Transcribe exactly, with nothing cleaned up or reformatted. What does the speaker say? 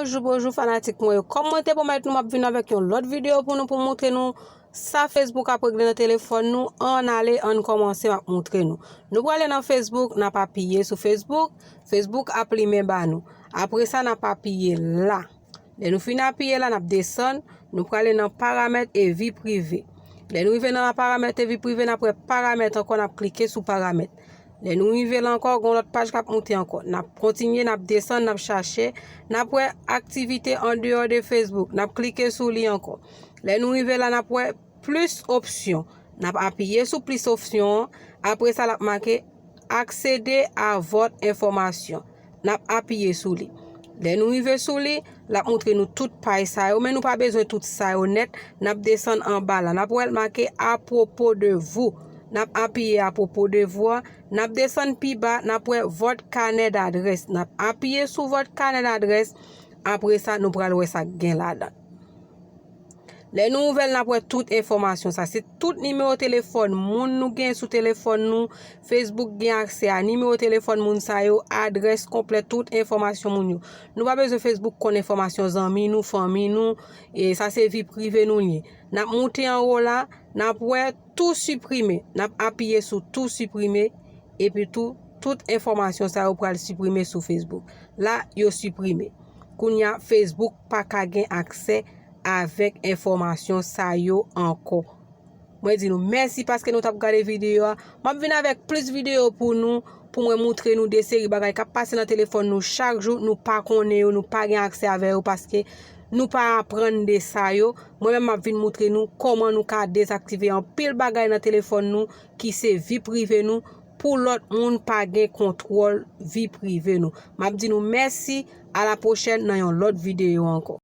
Bonjou, bonjou fanatik mwen yo. Kòm mwen te pwomèt nou, m ap vin avèk yon lòt videyo pou nou, pou moutre nou sa Facebook ap regle nan telefòn nou. Ann ale, ann kòmanse, m ap moutre nou. Nou prale nan Facebook, n ap apiye sou Facebook. Facebook ap limen ba nou. Apre sa, n ap apiye la. Lè nou fin apiye la, n ap desann, nou prale nan paramèt e vi prive. Lè nou rive nan paramèt e vi prive, n ap wè paramèt ankò, n ap klike sou paramèt. Lè nou rive la ankò, gen yon lòt paj k ap moute ankò. N ap kontinye, n ap desann, n ap chache, n ap wè aktivite an deyò de Facebook. N ap klike sou li ankò. Lè nou rive la, n ap wè plis opsyon. N ap apiye sou plis opsyon an. Apre sa, l ap make accéder à votre information. N ap apiye sou li. Lè nou rive sou li, l ap moutre nou tout paj sa yo, men nou pa bezwen tout sa yo nèt. N ap desann anba la. N ap wè l make à propos de vous. N ap apiye à propos de vous an. N ap desann pi ba, n ap wè votre carnet d'adresse. N ap apiye sou votre carnet d'adresse. Apre sa, nou pral wè sa k gen ladan. Lè nou ouvè l, n ap wè tout enfòmasyon sa. Se tout nimewo telefòn moun nou gen sou telefòn nou. Facebook gen aksè a nimewo telefòn moun sa yo, adrès konplè, tout enfòmasyon moun yo. Nou pa bezwen Facebook konn enfòmasyon zanmi nou, fanmi nou. E sa se vi prive nou l ye. N ap moute anwo la, n ap wè tout siprime. N ap apiye sou tout siprime. Epi tou, tout enfòmasyon sa yo pral siprime sou Facebook. La, yo siprime. Kounye a, Facebook pa ka gen aksè avèk enfòmasyon sa yo ankò. Mwen di nou mèsi paske nou t ap gade videyo a. M ap vin avèk plis videyo pou nou, pou mwen moutre nou de seri bagay k ap pase nan telefòn nou chak jou, nou pa konnen yo, nou pa gen aksè avè yo paske nou pa aprann de sa yo. Mwen menm, m ap vin moutre nou kòman nou ka dezaktive anpil bagay nan telefòn nou ki se vi prive nou, pou lòt moun pa gen kontwòl vi prive nou. M ap di nou mèsi, a la pwochèn nan yon lòt videyo ankò.